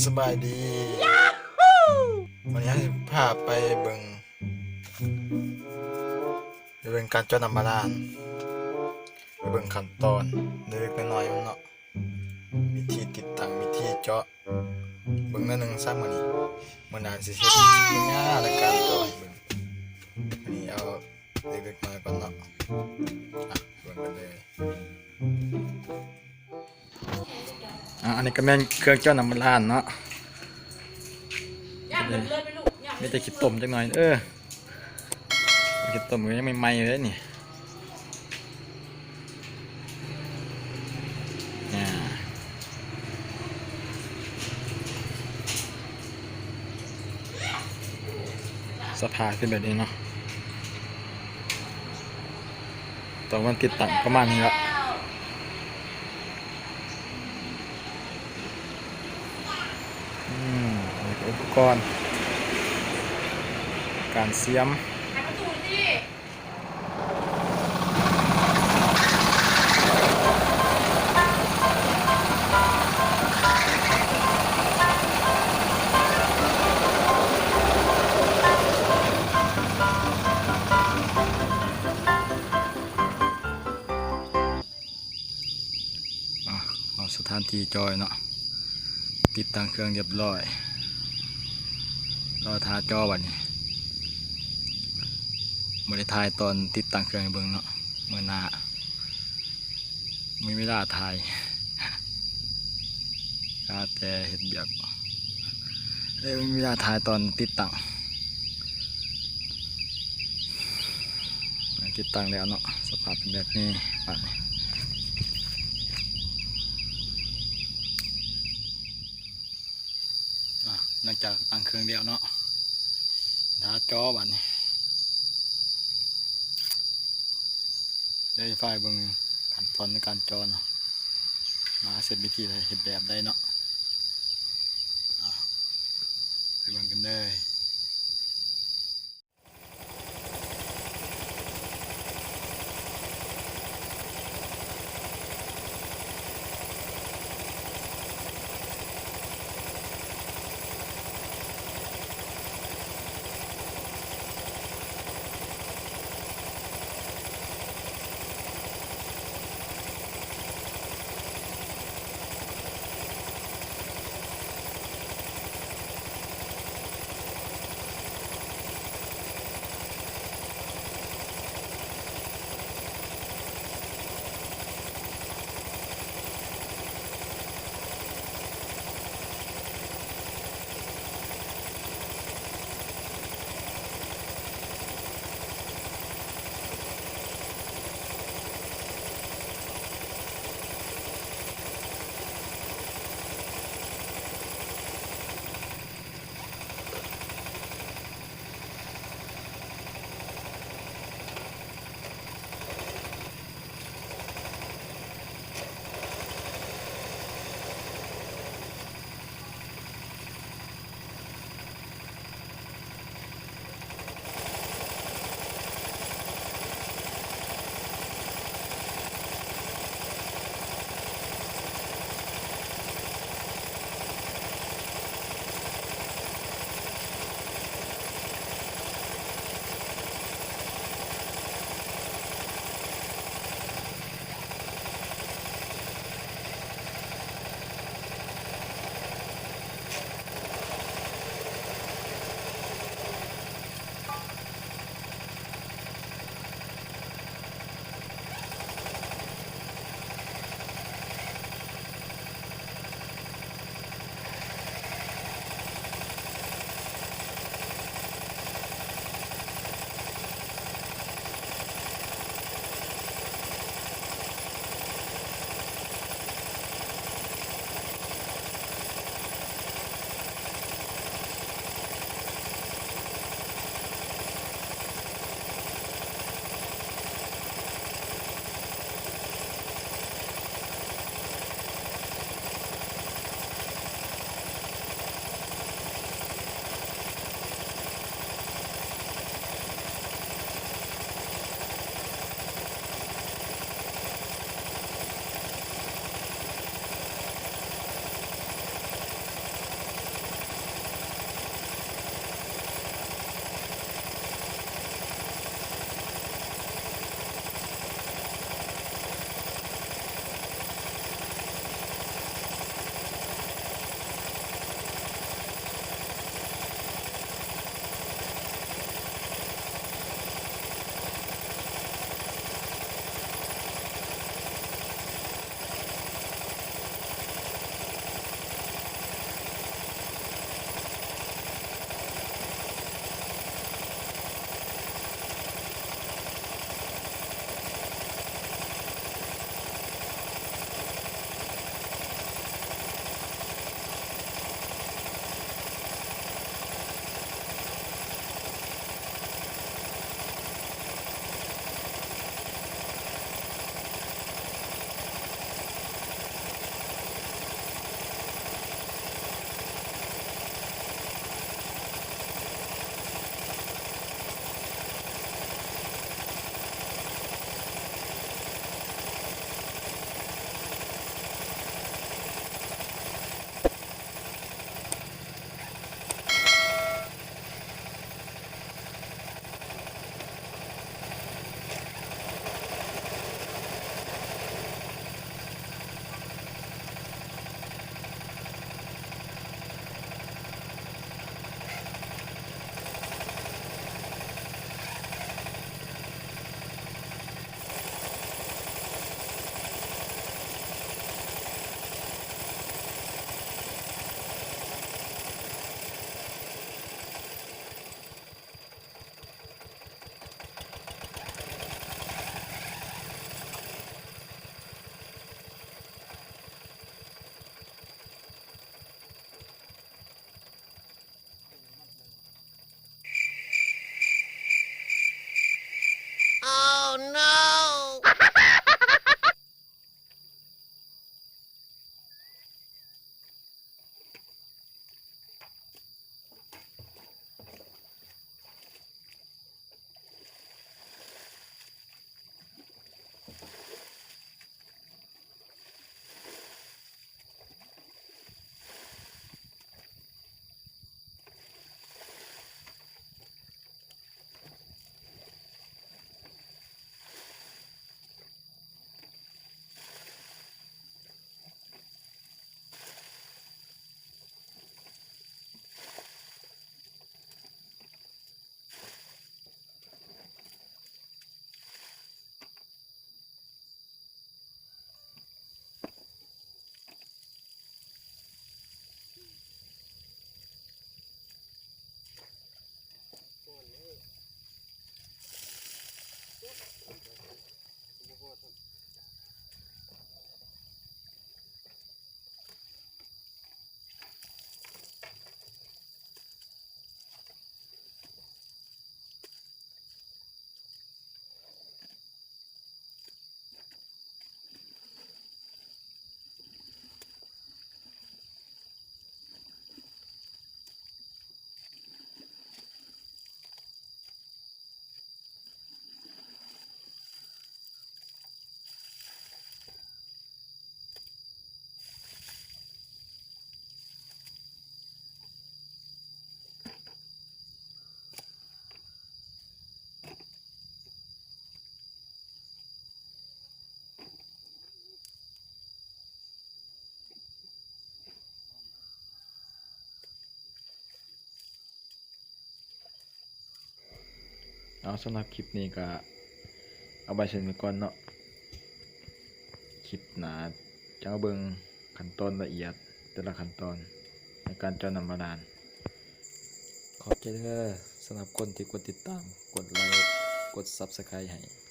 ສະບາຍດີ ມື້ນີ້ເຮົາຊິພາໄປເບິ່ງ ໄປເບິ່ງການເຈາະນ້ຳບາດານ ໄປເບິ່ງຂັ້ນຕອນເລັກໆນ້ອຍໆມັນເນາະ ວິທີຕິດຕັ້ງ ວິທີເຈາະ ເບິ່ງໜ້ອຍໜຶ່ງຊະມື້ນີ້ ມື້ໜ້າຊິເຮັດຍາວໆໃນການເຈາະໃຫ້ເບິ່ງ ມື້ນີ້ເອົາເລັກໆນ້ອຍໆກ່ອນເນາະ ອ່ະ ເບິ່ງກັນເລີຍ. ອ່າ ອັນນີ້ກໍແມ່ນເຄື່ອງເຈາະນ້ຳບາດານເນາະ ມີແຕ່ຂີ້ຕົມຈັກໜ່ອຍ ເອີ ຂີ້ຕົມກໍຍັງໃໝ່ໆຢູ່ເດ້ນີ້ ອ່າ ສະພາບເປັນແບບນີ້ເນາະ. ຕອນມັນຕິດຕັ້ງປະມານນີ້ລະ ອືມ ນີ້ກໍອຸປະກອນການສຽມ. ອ່ະ ເອົາສະຖານທີ່ຈອຍເນາະ ຕິດຕັ້ງເຄື່ອງຮຽບຮ້ອຍ ລໍຖ້າຈໍບັດນີ້ ບໍ່ໄດ້ຖ່າຍຕອນຕິດຕັ້ງເຄື່ອງໃຫ້ເບິ່ງເນາະ ມື້ໜ້າ ມີເວລາຖ່າຍ ຫາແຕ່ເຮັດວຽກ ເອີ ມີເວລາຖ່າຍຕອນຕິດຕັ້ງ ຕິດຕັ້ງແລ້ວເນາະ ສະພາບເປັນແບບນີ້ ບາດນີ້ ອ່ະ ຫຼັງຈາກຕັ້ງເຄື່ອງແລ້ວເນາະ ຖ້າຈໍບັດນີ້ ດຽວຊິພາໄປເບິ່ງຂັ້ນຕອນໃນການຈໍເນາະ ມາເຮັດວິທີໃດ ເຮັດແບບໃດເນາະ ອ່ະ ໄປເບິ່ງກັນເລີຍ. ເອົາ ສຳລັບຄລິບນີ້ກໍເອົາໄວ້ສ່ຳນີ້ກ່ອນເນາະ. ຄລິບໜ້າຈັ່ງມາເບິ່ງຂັ້ນຕອນລະອຽດແຕ່ລະຂັ້ນຕອນໃນການເຈາະນ້ຳບາດານ. ຂອບໃຈເດີສຳລັບຄົນທີ່ກົດຕິດຕາມ, ກົດໄລ, ກົດ Subscribe ໃຫ້.